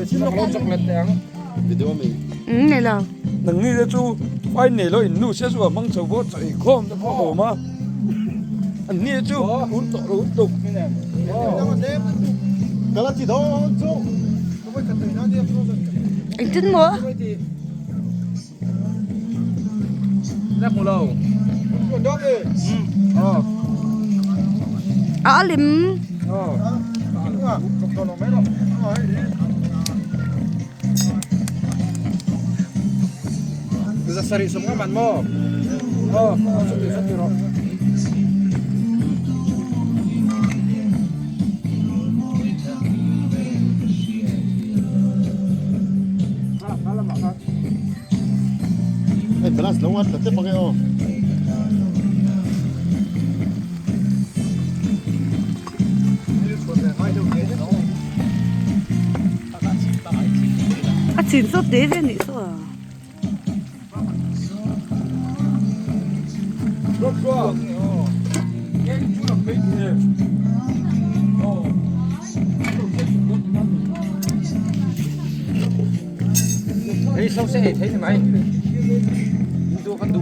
Chocolate te ang. Video mi. Um nei lo. Nangni te chu fai nei lo in nu sia chu a hmang chho pawh chaw ei khawm te pawh a awm a. An ni chu un tawh lo lutuk. Kala ti dawn chu. Engtin maw? A lim. Hei glass lo a tla tep ang e aw. A chin chu te ve nih chu a. Hei so se ei thei ni mai. Duh kan duh.